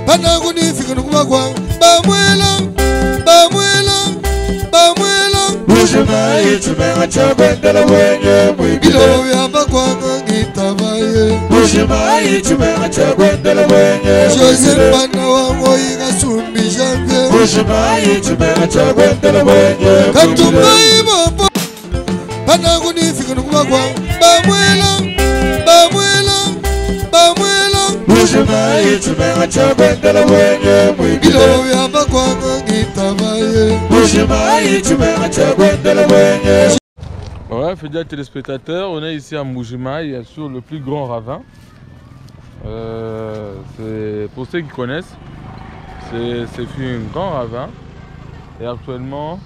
Banakunifika nokubakwa bamwela bamwela bamwela Mbujimayi tshimenga tshia kwendela bwenye mwibile biloko bya bakwanga ngitabaye Mbujimayi tshimenga tshia kwendela bwenye Jose mwibile mbana wango ikasumbi janvier Mbujimayi tshimenga tshia kwendela bwenye mwibile katumbai bobo banakunifika nokubakwa bamwela bamwela bamwela Mbujimayi tshimenga tshia kwendela bwenye mwibile biloko bya bakwanga ngitabaye Mbujimayi tshimenga tshia kwendela bwenye. Ouais, fidèles téléspectateurs, on est ici à Mbujimayi, sur le plus grand ravin. C'est, pour ceux qui connaissent, c'est un grand ravin. Et actuellement,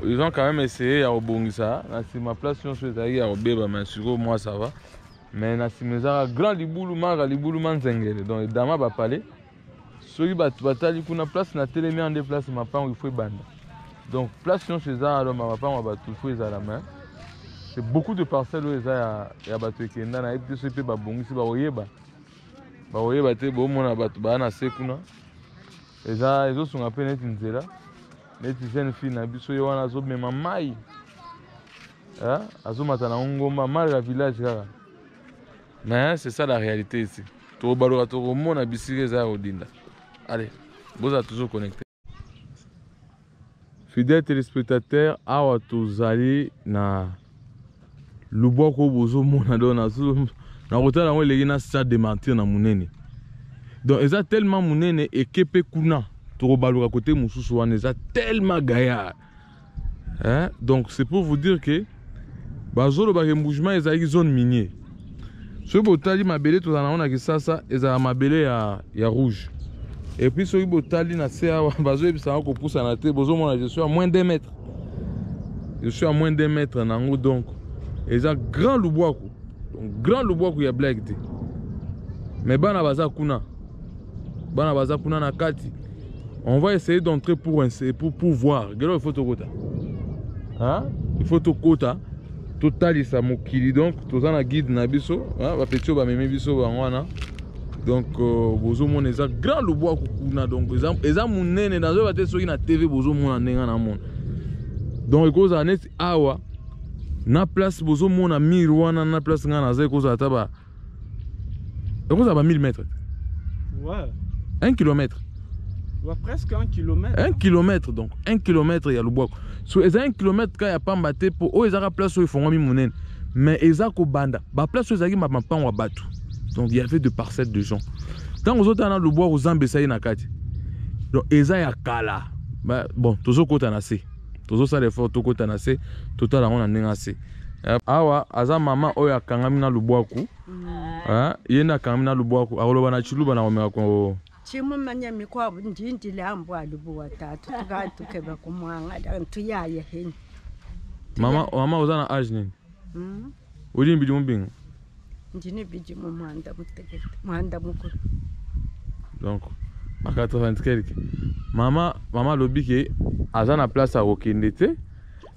ils ont quand même essayé à kobongisa. C'est ma place, je suis à Obeba, mais sur moi ça va. Mais na sima ezaka grand libulu maka libulu manzengele. Donc dama ba parler. Soki bato batali kuna place na telemi ande place mapango il faut ebanda. Donc place nyonso eza alors mapango ya bato il faut ezala, mais c'est beaucoup de parcelles oyo eza ya bato ekenda. Nayebi te soki mpe babongisi, bakoyeba bakoyeba te. Bomona bato baya na se kuna, eza ezosunga mpe neti nzela, neti jeune fille na biso ye wana azomema mai, azomata na ngomba mai ya village kaka. Mais c'est ça la réalité ici. Tokobaluka, tokomona bisika eza ya kodinda. Allez, bozala toujours connecté. Fidèle téléspectateur, awa tozali na lubwako oyo bozomona. Donc na kotala yango, eleki na Stade des Martyrs na monene. Donc eza tellement monene, eke mpe kuna, tokobaluka kote mosusu wana, eza tellement gaillard, hein? Donc c'est pour vous dire que bazolobaka Mbujimayi ezalaki zone minier. Soki botali mabele tozala nango na Kisasa, ezala mabele ya rouge. Et puis soki botali na se awa, bazoyebisanga kopusana te. Bozomona, je suis à moins d'un mètre, je suis à moins d'un mètre nango. Donc eza grand lubwaku, donc grand lubwaku ya blague te. Mais bana baza kuna, bana baza kuna na kati. On va essayer d'entrer pour voir gelo. Il faut tokota, hein? Il faut tokota, totalisa mokili. Donc toza na guide na biso, bapeti oyo bamemi biso bango wana. Donc bozomona eza grand lubwaku kuna. Donc eza monene, nazoyeba te soki na TV bozomona ndenge namona. Donc ekozala neti awa na place bozomona mur wana, na place ngai naza, ekozala ata ba ekozala ba 1000 mètres. Ouais. 1 kilomètre. Ouais, presque 1 kilomètre. 1 kilomètre, donc 1 kilomètre ya lubwaku. So eza 1 kilomètre ka ya pamba te, mpo oyo ezaka place oyo efongwami monene, mais eza kobanda baplace oyo ezalaki mapango ya bato. Donc il y avait de parcelles de gens. Ntango ozotala na lubwaku, zamba esali na kati. Donc eza ya kala. Bon, tozokota na se, tozosala effort tokota na se, totala yango na ndenge ya se. Awa aza mama oyo akangami na lubwaku. Ye nde akangami na lubwaku, akoloba na Tshiluba na komeka ko Chimumanya mikwabo ndindi ambwa lubuwa tatu tukatukeba kumwanga ntuyaye hini. Mama, mama, oza na age nini? Odi mbidi mobinga? Ndini biji mu mwanda mutekete mwanda mukulu. Donc ba 80 quelque. Mama, mama alobi ke aza na place ya kokende te.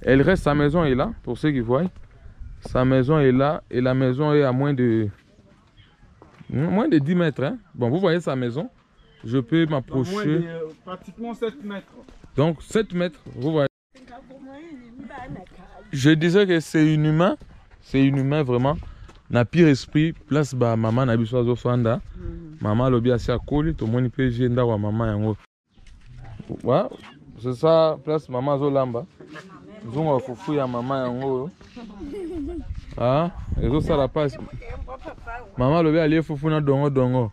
Elle reste, sa maison est là, pour ceux qui voient. Sa maison est là et la maison est à moins de 10 mètres, hein? Bon, vous voyez sa maison, je peux Dans moins m'approcher. de, pratiquement 7 mètres. Donc 7 mètres, vous voyez. Je disais que c'est inhumain, c'est inhumain vraiment. Na pire esprit, place ba mama na biso azofanda. Mama alobi asi akoli, tomoni mpe je ndako ya mama yango. Ouais, c'est ça, place mama azolamba. Nzungu ya fufu ya mama yango oyo. Ah, ezosala pasi. Mama alobi alie fufu na dongo dongo.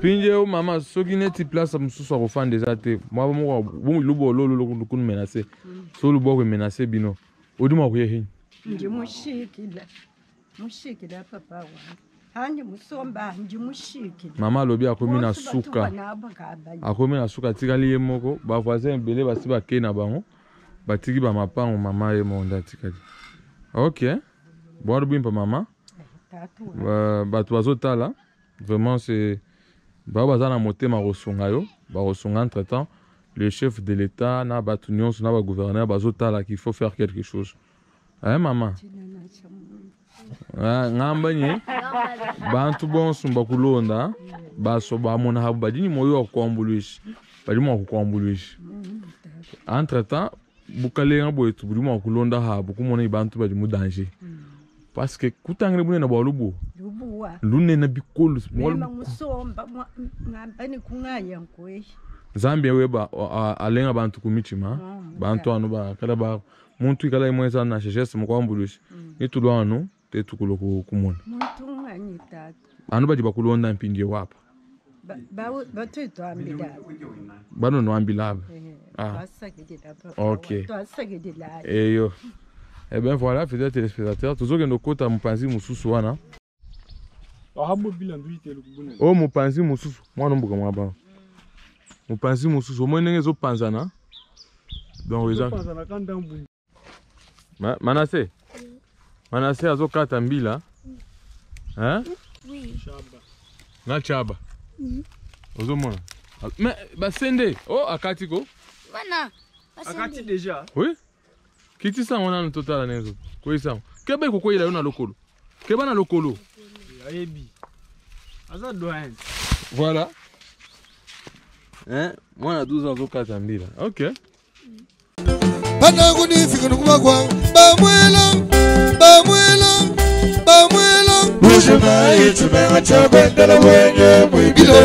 Pinje o mama, soki neti place mosusu akofanda eza te. Mwa moko lubo lolo lukunu menace. So luboko menace bino. Oduma kuye hini. Ndimushikila mushikila papa wangu hangi musomba ndimushikila. Mama alobi akomi na suka, akomi na suka, atikali ye moko. Bavoisin ebele basi bakei na bango, batiki bamapango, mama ye moko nde atikali. Ok, bwadu bimpa mama. Bato bazotala vraiment, c'est bao baza na motema kosunga yo, bakosunga. Entre temps, le chef de l'État na bato nyonso na bagouverneur bazotala qu'il faut faire quelque chose, hein, mama. Ngamba nye bantu bonso bakulonda baso bamona habo badi ni moyo wa kuambuluisha badi mwa kukuambuluisha entre temps bukalenga bwetu budi mwa kulonda habo kumona bantu badi mu danger parce que kutangile bunene bwa lubu Lubuwa. lunene bikolo Mema musomba ngamba ni kungaya nkwe. Zambia weba alenga bantu kumichima bantu anu bakala ba muntu ikala imweza na sheshese mukwambulisha nitulwa anu tetukulo kumona Muntu nganyi tata. anu badi bakulonda mpindi wapa Batwitwambila. bano noambila aba Ah. Twasakidila. Ok. Twasakidila. Eyo. Eh ben voilà, fidèles téléspectateurs, tozokende okota mopanzi mosusu wana. Ahabo bila nduite lukubuna. Oyo mopanzi mosusu, mwana mboka mwa bana. Mopanzi mosusu, omoni ndenge ezopanzana. Donc eza Panzana kanda mbu. Manase. Manase azokata mbila. Hein? Oui. Shaba. Na chaba. Ozomona. Mais basende, oh akati ko. Bana. Akati déjà. Oui. Kitisa wana no totala nezo. Koyisa. Kebe kokoyela yo na lokolo. Keba na lokolo. Ayebi. Aza doyen. Voilà. Hein? Mwana 12 ans azokata mbila. Ok. Bana kunifika nokubakwa bamwela bamwela bamwela Bushima ichimenga chakwendela wenye mwibilo.